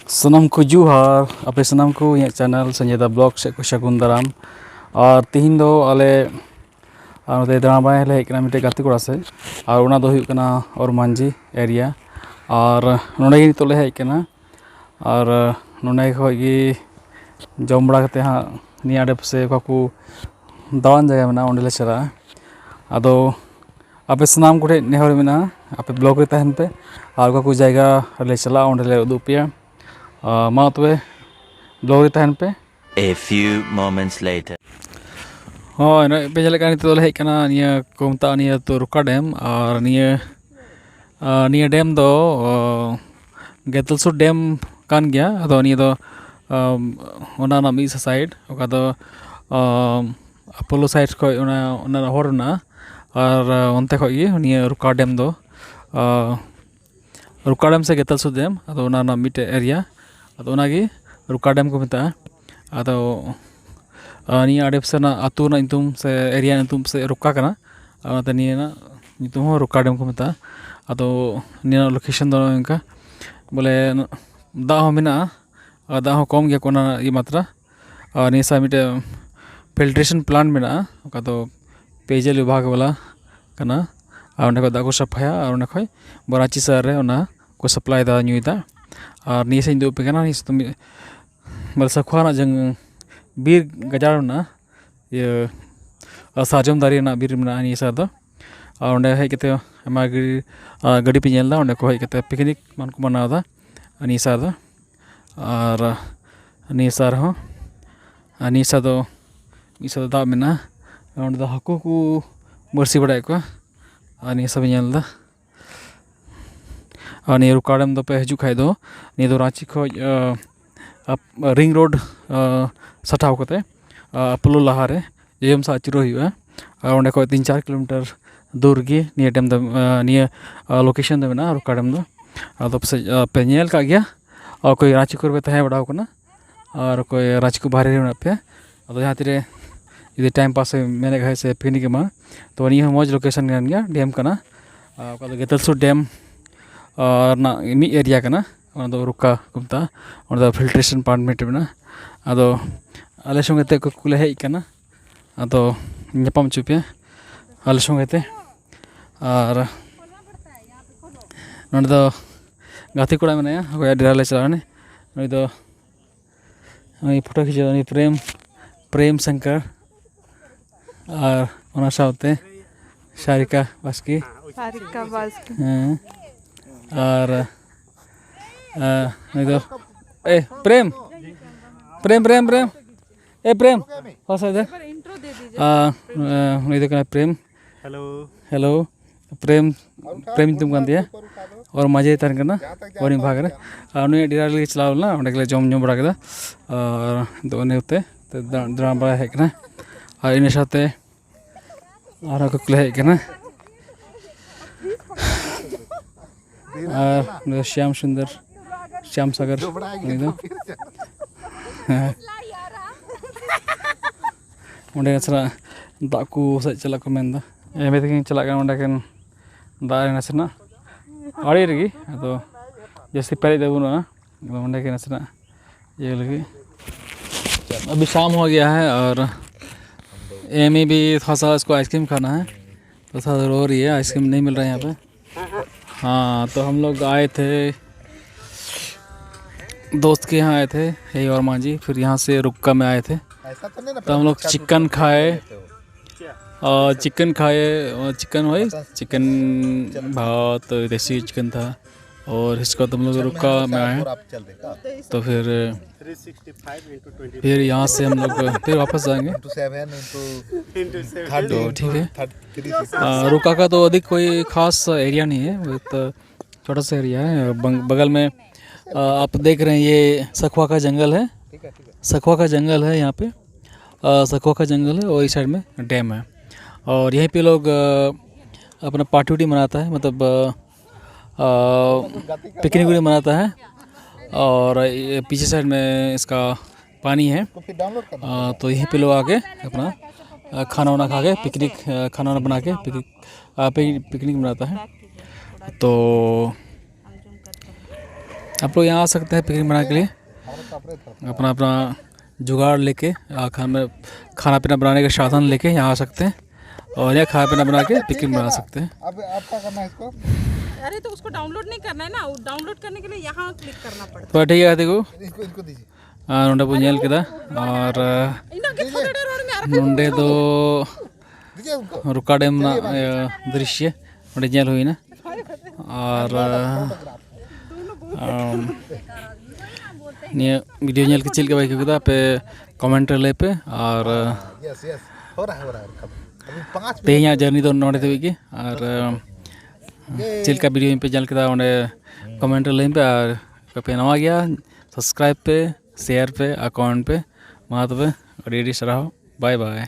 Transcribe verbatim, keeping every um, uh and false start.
ᱥᱟᱱᱟᱢ ᱠᱚ ᱡᱚᱦᱟᱨ, ᱟᱯᱮ ᱥᱟᱱᱟᱢ ᱠᱚ ᱤᱧᱟᱹᱜ ᱪᱮᱱᱮᱞ ᱥᱚᱧᱡᱚᱭ ᱫᱟ ᱵᱞᱚᱜ ᱥᱮᱫ ᱠᱚ ᱥᱟᱹᱜᱩᱱ ᱫᱟᱨᱟᱢ᱾ ᱟᱨ ᱛᱤᱦᱤᱧ ᱫᱚ ᱟᱞᱮ ᱟᱨ ᱱᱚᱛᱮ ᱫᱟᱬᱟ ᱵᱟᱲᱟᱭ ᱞᱮ ᱦᱮᱡ ᱠᱟᱱᱟ ᱢᱤᱫᱴᱮᱡ ᱜᱟᱛᱮ ᱠᱚᱲᱟ ᱥᱮᱫ, ᱟᱨ ᱚᱱᱟ ᱫᱚ ᱦᱩᱭᱩᱜ ᱠᱟᱱᱟ ᱚᱨᱢᱟᱱᱡᱤ ᱮᱨᱤᱭᱟ᱾ ᱟᱨ ᱱᱚᱸᱰᱮ ᱜᱮ ᱱᱤᱛᱚᱜ ᱞᱮ ᱦᱮᱡ ᱠᱟᱱᱟ, ᱟᱨ ᱱᱚᱸᱰᱮ ᱠᱷᱚᱡ ᱜᱮ ᱡᱚᱢ ᱵᱟᱲᱟ ᱠᱟᱛᱮ ᱦᱟᱸᱜ ᱱᱤᱭᱟᱹ ᱟᱰᱮ ᱯᱟᱥᱮ ᱚᱠᱟ ᱠᱚ ᱫᱟᱬᱟᱱ ᱡᱟᱭᱜᱟ ᱢᱮᱱᱟᱜᱼᱟ, ᱚᱸᱰᱮ ᱞᱮ ᱪᱟᱞᱟᱜᱼᱟ᱾ ᱟᱫᱚ ᱟᱯᱮ ᱥᱟᱱᱟᱢ ᱠᱚᱴᱷᱮᱱ ᱱᱮᱦᱚᱨ ᱢᱮᱱᱟᱜᱼᱟ, ᱟᱯᱮ ᱵᱞᱚᱜ ᱨᱮ ᱛᱟᱦᱮᱱ ᱯᱮ, ᱟᱨ ᱚᱠᱟ ᱠᱚ ᱡᱟᱭᱜᱟ ᱨᱮᱞᱮ ᱪᱟᱞᱟᱜᱼᱟ, ᱚᱸᱰᱮ ᱞᱮ ᱩᱫᱩᱜ ᱯᱮᱭᱟ᱾ ᱟᱨ ᱢᱟ ᱛᱚᱵᱮ ᱵᱞᱚᱜ ᱨᱮ ᱛᱟᱦᱮᱱ ᱯᱮ᱾ A few moments later. ᱦᱳᱭ, ᱱᱚᱜᱼᱚᱭ ᱯᱮ ᱧᱮᱞᱮᱫ ᱠᱟᱱ, ᱱᱤᱛᱚᱜ ᱫᱚᱞᱮ ᱦᱮᱡ ᱠᱟᱱᱟ ᱱᱤᱭᱟᱹ ᱠᱚ ᱢᱮᱛᱟᱜᱼᱟ ᱱᱤᱭᱟᱹ ᱟᱹᱛᱩ ᱨᱩᱠᱟ ᱰᱮᱢ᱾ ᱟᱨ ᱱᱤᱭᱟᱹ ᱟᱨ ᱱᱤᱭᱟᱹ ᱰᱮᱢ ᱫᱚ ᱜᱮᱛᱚᱞ ᱥᱩᱨ ᱰᱮᱢ ᱠᱟᱱ ᱜᱮᱭᱟ᱾ ᱟᱫᱚ ᱱᱤᱭᱟᱹ ᱫᱚ ᱟᱢ, ᱚᱱᱟ ᱨᱮᱱᱟᱜ ᱢᱤᱫ ᱥᱟᱭᱤᱰ, ᱚᱠᱟ ᱫᱚ ᱟᱯᱳᱞᱳ ᱥᱟᱭᱤᱰ ᱠᱷᱚᱡ ᱚᱱᱟ ᱚᱱᱟ ᱦᱚᱨ ᱢᱮᱱᱟᱜᱼᱟ᱾ ᱟᱨ ᱚᱱᱛᱮ ᱠᱷᱚᱡ ᱜᱮ ᱱᱤᱭᱟᱹ ᱨᱩᱠᱟ ᱰᱮᱢ ᱫᱚ ᱨᱩᱠᱟ ᱰᱮᱢ ᱥᱮ ᱜᱮᱛᱟᱞ ᱥᱩᱨ ᱰᱮᱢ, ᱟᱫᱚ ᱚᱱᱟ ᱨᱮᱱᱟᱜ ᱢᱤᱫᱴᱮᱡ ᱮᱨᱤᱭᱟ᱾ ᱟᱫᱚ ᱚᱱᱟᱜᱮ ᱨᱩᱠᱟ ᱰᱮᱢ ᱠᱚ ᱢᱮᱛᱟᱜᱼᱟ᱾ ᱟᱫᱚ ᱱᱤᱭᱟᱹ ᱟᱰᱮ ᱯᱟᱥᱮ ᱨᱮᱱᱟᱜ ᱟᱹᱛᱩ ᱨᱮᱱᱟᱜ ᱧᱩᱛᱩᱢ ᱥᱮ ᱮᱨᱤᱭᱟ ᱧᱩᱛᱩᱢ ᱥᱮ ᱨᱩᱠᱟ ᱠᱟᱱᱟ᱾ ᱟᱨ ᱚᱱᱟᱛᱮ ᱱᱤᱭᱟᱹ ᱨᱮᱱᱟᱜ ᱧᱩᱛᱩᱢ ᱦᱚᱸ ᱨᱩᱠᱟ ᱰᱮᱢ ᱠᱚ ᱢᱮᱛᱟᱜᱼᱟ᱾ ᱟᱫᱚ ᱱᱤᱭᱟᱹ ᱨᱮᱱᱟᱜ ᱞᱳᱠᱮᱥᱚᱱ ᱫᱚ ᱱᱚᱜᱼᱚ ᱱᱚᱝᱠᱟ, ᱵᱚᱞᱮ ᱫᱟᱜ ᱦᱚᱸ ᱢᱮᱱᱟᱜᱼᱟ, ᱟᱨ ᱫᱟᱜ ᱦᱚᱸ ᱠᱚᱢ ᱜᱮᱭᱟ ᱠᱚ ᱚᱱᱟ ᱨᱮᱱᱟᱜ ᱤᱭᱟᱹ ᱢᱟᱛᱨᱟ᱾ ᱟᱨ ᱱᱤᱭᱟᱹ ᱥᱟᱶ ᱢᱤᱫᱴᱮᱡ ᱯᱷᱤᱞᱴᱨᱮᱥᱚᱱ ᱯᱞᱟᱱᱴ ᱢᱮᱱᱟᱜᱼᱟ, ᱚᱠᱟ ᱫᱚ ᱯᱮᱭᱡᱚᱞ ᱵᱤᱵᱷᱟᱜᱽ ᱵᱟᱞᱟ ᱠᱟᱱᱟ᱾ ᱟᱨ ᱚᱸᱰᱮ ᱠᱷᱚᱡ ᱫᱟᱜ ᱠᱚ ᱥᱟᱯᱷᱟᱭᱟ, ᱟᱨ ᱚᱸᱰᱮ ᱠᱷᱚᱡ ᱵᱚᱨᱟᱪᱤ ᱥᱟᱦᱟᱨ ᱨᱮ ᱚᱱᱟ ᱠᱚ ᱥᱟᱯᱞᱟᱭ ᱫᱟ, ᱧᱩᱭ ᱫᱟᱜ᱾ ᱟᱨ ᱱᱤᱭᱟᱹ ᱥᱮᱫ ᱤᱧ ᱩᱫᱩᱜ ᱟᱯᱮ ᱠᱟᱱᱟ, ᱱᱤᱭᱟᱹ ᱥᱮᱫ ᱫᱚ ᱢᱤᱫ ᱵᱚᱞᱮ ᱥᱟᱹᱠᱷᱣᱟ ᱨᱮᱱᱟᱜ ᱡᱟᱝ-, ᱵᱤᱨ ᱜᱟᱡᱟᱲ ᱢᱮᱱᱟᱜᱼᱟ, ᱤᱭᱟᱹ ᱟᱨ ᱥᱟᱨᱡᱚᱢ ᱫᱟᱨᱮ ᱨᱮᱱᱟᱜ ᱵᱤᱨ ᱢᱮᱱᱟᱜᱼᱟ ᱱᱤᱭᱟᱹ ᱥᱟᱦᱟᱨ ᱫᱚ᱾ ᱟᱨ ᱚᱸᱰᱮ ᱦᱮᱡ ᱠᱟᱛᱮ ᱟᱭᱢᱟ ᱜᱟᱹᱰᱤ, ᱟᱨ ᱜᱟᱹᱰᱤ ᱯᱮ ᱧᱮᱞ ᱮᱫᱟ, ᱚᱸᱰᱮ ᱠᱚ ᱦᱮᱡ ᱠᱟᱛᱮ ᱯᱤᱠᱱᱤᱠ ᱮᱢᱟᱱ ᱠᱚ ᱢᱟᱱᱟᱣ ᱮᱫᱟ ᱱᱤᱭᱟᱹ ᱥᱟᱦᱟᱨ ᱫᱚ᱾ ᱟᱨ ᱱᱤᱭᱟᱹ ᱥᱟᱦᱟᱨ ᱦᱚᱸ, ᱟᱨ ᱱᱤᱭᱟᱹ ᱥᱟᱦᱟᱨ ᱫᱚ ᱢᱤᱫ ᱥᱟᱦᱟᱨ ᱫᱚ ᱫᱟᱜ ᱢᱮᱱᱟᱜᱼᱟ, ᱚᱸᱰᱮ ᱫᱚ ᱦᱟᱹᱠᱩ ᱠᱚ ᱵᱟᱹᱲᱥᱤ ᱵᱟᱲᱟᱭᱮᱫ ᱠᱚᱣᱟ᱾ ᱟᱨ ᱱᱤᱭᱟᱹ ᱥᱟᱦᱟᱨ ᱯᱮ ᱧᱮᱞ ᱮᱫᱟ᱾ ᱟᱨ ᱱᱤᱭᱟᱹ ᱨᱩᱠᱟ ᱰᱮᱢ ᱫᱚᱯᱮ ᱦᱤᱡᱩᱜ ᱠᱷᱟᱡ ᱫᱚ, ᱱᱤᱭᱟᱹ ᱫᱚ ᱨᱟᱸᱪᱤ ᱠᱷᱚᱡ, ᱟᱸ, ᱟᱯ-, ᱨᱤᱝ ᱨᱳᱰ, ᱟᱸ, ᱥᱟᱴᱟᱣ ᱠᱟᱛᱮ, ᱟᱸ, ᱟᱯᱳᱞᱳ ᱞᱟᱦᱟᱨᱮ ᱡᱚᱡᱚᱢ ᱥᱮᱫ ᱟᱹᱪᱩᱨᱚᱜ ᱦᱩᱭᱩᱜᱼᱟ᱾ ᱟᱨ ᱚᱸᱰᱮ ᱠᱷᱚᱡ ᱛᱤᱱ ᱪᱟᱨ ᱠᱤᱞᱳᱢᱤᱴᱟᱨ ᱫᱩᱨ ᱜᱮ ᱱᱤᱭᱟᱹ ᱰᱮᱢ ᱫᱚ, ᱟᱸ, ᱱᱤᱭᱟᱹ, ᱟᱸ, ᱞᱳᱠᱮᱥᱚᱱ ᱫᱚ ᱢᱮᱱᱟᱜᱼᱟ, ᱨᱩᱠᱟ ᱰᱮᱢ ᱫᱚ᱾ ᱟᱫᱚ ᱯᱟᱥᱮᱡ, ᱟᱸ, ᱯᱮ ᱧᱮᱞ ᱠᱟᱜ ᱜᱮᱭᱟ, ᱟᱨ ᱚᱠᱚᱭ ᱨᱟᱸᱪᱤ ᱠᱚᱨᱮ ᱯᱮ ᱛᱟᱦᱮᱸ ᱵᱟᱲᱟᱣ ᱠᱟᱱᱟ, ᱟᱨ ᱚᱠᱚᱭ ᱨᱟᱸᱪᱤ ᱠᱚ ᱵᱟᱦᱨᱮ ᱨᱮ ᱢᱮᱱᱟᱜ ᱯᱮᱭᱟ, ᱟᱫᱚ ᱡᱟᱦᱟᱸ ᱛᱤᱨᱮ ᱡᱩᱫᱤ ᱴᱟᱭᱤᱢ ᱯᱟᱥ ᱢᱮᱱᱮᱫ ᱠᱷᱟᱡ ᱥᱮ ᱯᱤᱠᱱᱤᱠ ᱮᱢᱟ, ᱛᱚ ᱱᱤᱭᱟᱹ ᱦᱚᱸ ᱢᱚᱡᱽ ᱞᱳᱠᱮᱥᱚᱱ ᱠᱟᱱ ᱜᱮᱭᱟ, ᱰᱮᱢ ᱠᱟᱱᱟ᱾ ᱟᱨ ᱚᱠᱟ ᱫᱚ ᱜᱮᱛᱚᱞ ᱥᱩᱨ ᱰᱮᱢ, ᱟᱨ, ᱨᱮᱱᱟᱜ ᱢᱤᱫ ᱮᱨᱤᱭᱟ ᱠᱟᱱᱟ᱾ ᱚᱱᱟ ᱫᱚ ᱨᱩᱠᱟ ᱠᱚ ᱢᱮᱛᱟᱜᱼᱟ᱾ ᱚᱸᱰᱮ ᱫᱚ ᱯᱷᱤᱞᱴᱨᱮᱥᱚᱱ ᱯᱟᱨᱢᱤᱴ ᱢᱮᱱᱟᱜᱼᱟ᱾ ᱟᱫᱚ ᱟᱞᱮ ᱥᱚᱸᱜᱮ ᱛᱮ ᱚᱠᱚᱭ ᱠᱚᱞᱮ ᱦᱮᱡ ᱟᱠᱟᱱᱟ, ᱟᱫᱚ ᱧᱟᱯᱟᱢ ᱦᱚᱪᱚ ᱯᱮᱭᱟ ᱟᱞᱮ ᱥᱚᱸᱜᱮ ᱛᱮ᱾ ᱟᱨ ᱱᱚᱸᱰᱮ ᱫᱚ ᱜᱟᱛᱮ ᱠᱚᱲᱟ ᱢᱮᱱᱟᱭᱟ, ᱚᱠᱚᱭᱟᱜ ᱰᱮᱨᱟ ᱞᱮ ᱪᱟᱞᱟᱣ ᱮᱱᱟ᱾ ᱱᱩᱭ ᱫᱚ ᱩᱱᱤ ᱯᱷᱳᱴᱳ ᱠᱷᱤᱪᱟᱹᱣ, ᱩᱱᱤ ᱯᱨᱮᱢ, ᱯᱨᱮᱢ ᱥᱚᱝᱠᱚᱨ, ᱟᱨ ᱚᱱᱟ ᱥᱟᱶᱛᱮ ᱥᱟᱨᱤᱠᱟ ᱵᱟᱥᱠᱮ᱾ ᱥᱟᱨᱤᱠᱟ ᱵᱟᱥᱠᱮ᱾ ᱦᱮᱸ, ᱟᱨ ᱟᱨ ᱱᱩᱭ ᱫᱚ, ᱮ ᱯᱨᱮᱢ, ᱯᱨᱮᱢ, ᱯᱨᱮᱢ, ᱯᱨᱮᱢ, ᱮ ᱯᱨᱮᱢ, ᱦᱚᱥ ᱫᱮ᱾ ᱟᱨ ᱱᱩᱭ ᱫᱚ ᱠᱟᱱᱟᱭ ᱯᱨᱮᱢ᱾ ᱦᱮᱞᱳ᱾ ᱦᱮᱞᱳ᱾ ᱯᱨᱮᱢ, ᱯᱨᱮᱢ ᱧᱩᱛᱩᱢ ᱠᱟᱱ ᱛᱟᱭᱟ᱾ ᱟᱨ ᱢᱟᱹᱡᱷᱤ ᱛᱟᱦᱮᱱ ᱠᱟᱱᱟ ᱵᱟᱨᱤ ᱵᱷᱟᱜᱽ ᱨᱮ᱾ ᱟᱨ ᱩᱱᱤᱭᱟᱜ ᱰᱮᱨᱟ ᱨᱮᱞᱮ ᱪᱟᱞᱟᱣ ᱞᱮᱱᱟ, ᱚᱸᱰᱮ ᱜᱮᱞᱮ ᱡᱚᱢ ᱧᱩ ᱵᱟᱲᱟ ᱠᱮᱫᱟ᱾ ᱟᱨ ᱫᱚ ᱤᱱᱟᱹ ᱠᱟᱛᱮ ᱫᱟᱬᱟ ᱵᱟᱲᱟᱭ ᱦᱮᱡ ᱠᱟᱱᱟ᱾ ᱟᱨ ᱤᱱᱟᱹ ᱥᱟᱶᱛᱮ ᱟᱨᱦᱚᱸ ᱠᱚ ᱦᱮᱡ ᱠᱟᱱᱟ᱾ ᱟᱨ ᱱᱩᱭ ᱫᱚ ᱥᱭᱟᱢ ᱥᱩᱱᱫᱚᱨ, ᱥᱭᱟᱢ ᱥᱟᱜᱚᱨ, ᱩᱱᱤ ᱫᱚ᱾ ᱦᱮᱸ᱾ ᱚᱸᱰᱮ ᱱᱟᱥᱮᱱᱟᱜ ᱫᱟᱜ ᱠᱚ ᱥᱮᱫ ᱪᱟᱞᱟᱜ ᱠᱚ ᱢᱮᱱᱫᱟ᱾ ᱮᱢᱱᱤ ᱛᱮᱜᱮᱧ ᱪᱟᱞᱟᱜ ᱠᱟᱱᱟ ᱚᱸᱰᱮ ᱠᱷᱚᱱ ᱫᱟᱜ ᱨᱮ ᱱᱟᱥᱮᱱᱟᱜ ᱟᱲᱮ ᱨᱮᱜᱮ, ᱟᱫᱚ ᱡᱟᱹᱥᱛᱤ ᱯᱮᱨᱮᱡ ᱫᱚ ᱵᱟᱹᱱᱩᱜᱼᱟ᱾ ᱟᱫᱚ ᱚᱸᱰᱮ ᱜᱮ ᱱᱟᱥᱮᱱᱟᱜ ᱤᱭᱟᱹ ᱞᱟᱹᱜᱤᱫ᱾ अभी शाम हो गया है और एमी भी थोड़ा सा इसको आइसक्रीम खाना है, तो थोड़ा सा रो रही है, आइसक्रीम नहीं मिल रहा है यहाँ पे। हाँ, तो हम लोग आए थे दोस्त के यहाँ आए थे, यही और माँ जी, फिर यहाँ से रुक्का में आए थे। ऐसा तो नहीं ना, तो हम लोग चिकन खाए। और चिकन खाए, और चिकन वही, चिकन बहुत देसी चिकन था। और इसके बाद हम लोग रुक्का में आए, तो फिर फिर यहाँ से हम लोग फिर वापस जाएंगे। तो ठीक है। आ, रुक्का का तो अधिक कोई खास एरिया नहीं है, वो तो छोटा सा एरिया है। बंग-, बगल में, आ, आप देख रहे हैं, ये सखुआ का जंगल है। सखुआ का जंगल है यहाँ पे। आ, सखुआ का जंगल है और इस साइड में डैम है। और यहीं पे लोग, आ, अपना पार्टी वार्टी मनाता है, मतलब, आ, आ, पिकनिक भी मनाता है। और ये पीछे साइड में इसका पानी है। आ, तो यहीं पे लोग आके अपना, आ, खाना वाना खा के पिकनिक, आ, खाना वाना बना के पिकनिक, आ, पिक-, पिकनिक मनाता है। तो आप लोग यहाँ आ सकते हैं पिकनिक मनाने के लिए, अपना अपना जुगाड़ लेके, आ, खाना खाना पीना बनाने का साधन लेके यहाँ आ सकते हैं और यहाँ खाना पीना बना के पिकनिक मना सकते हैं। अब अब क्या करना है इसको? अरे तो उसको डाउनलोड नहीं करना है ना, डाउनलोड करने के लिए यहाँ क्लिक करना पड़ता तो ठीक है, देखो, इसको इसको दीजिए। ᱟᱨ ᱱᱚᱸᱰᱮ ᱵᱚᱱ ᱧᱮᱞ ᱠᱮᱫᱟ᱾ ᱟᱨ है। इनका के थोड़े देर और में आ रखा ᱱᱚᱸᱰᱮ ᱫᱚ दीजिए उनको। ᱨᱚᱠᱟ ᱰᱮᱢ ᱨᱮᱱᱟᱜ ᱤᱭᱟᱹ ᱫᱨᱤᱥᱭᱚ ᱚᱸᱰᱮ ᱧᱮᱞ ᱦᱩᱭᱱᱟ᱾ ᱟᱨ ᱟᱢ, ᱱᱤᱭᱟᱹ ᱵᱷᱤᱰᱤᱭᱳ ᱧᱮᱞ ᱠᱟᱛᱮ ᱪᱮᱫ ᱞᱮᱠᱟ ᱯᱮ ᱟᱹᱭᱠᱟᱹᱣ ᱠᱮᱫᱟ ᱯᱮ ᱠᱚᱢᱮᱱᱴ ᱨᱮ ᱞᱟᱹᱭ ᱯᱮ᱾ ᱟᱨ यस यस, हो रहा है, हो रहा है, रुको। अभी पाँच ᱛᱮᱦᱮᱧᱟᱜ ᱡᱟᱨᱱᱤ ᱫᱚ ᱱᱚᱸᱰᱮ ᱫᱷᱟᱹᱵᱤᱡ ᱜᱮ᱾ ᱟᱨ ᱪᱮᱫ ᱞᱮᱠᱟ ᱵᱷᱤᱰᱤᱭᱳ ᱯᱮ ᱧᱮᱞ ᱠᱮᱫᱟ ᱚᱸᱰᱮ ᱠᱚᱢᱮᱱᱴ ᱨᱮ ᱞᱟᱹᱭ ᱯᱮ᱾ ᱟᱨ ᱚᱠᱚᱭ ᱯᱮ ᱱᱟᱣᱟ ᱜᱮᱭᱟ, ᱥᱟᱵᱥᱠᱨᱟᱭᱤᱵ ᱯᱮ, ᱥᱮᱭᱟᱨ ᱯᱮ ᱟᱨ ᱠᱚᱢᱮᱱᱴ ᱯᱮ᱾ ᱢᱟ ᱛᱚᱵᱮ, ᱟᱹᱰᱤ ᱟᱹᱰᱤ ᱥᱟᱨᱦᱟᱣ, ᱵᱟᱭ ᱵᱟᱭ᱾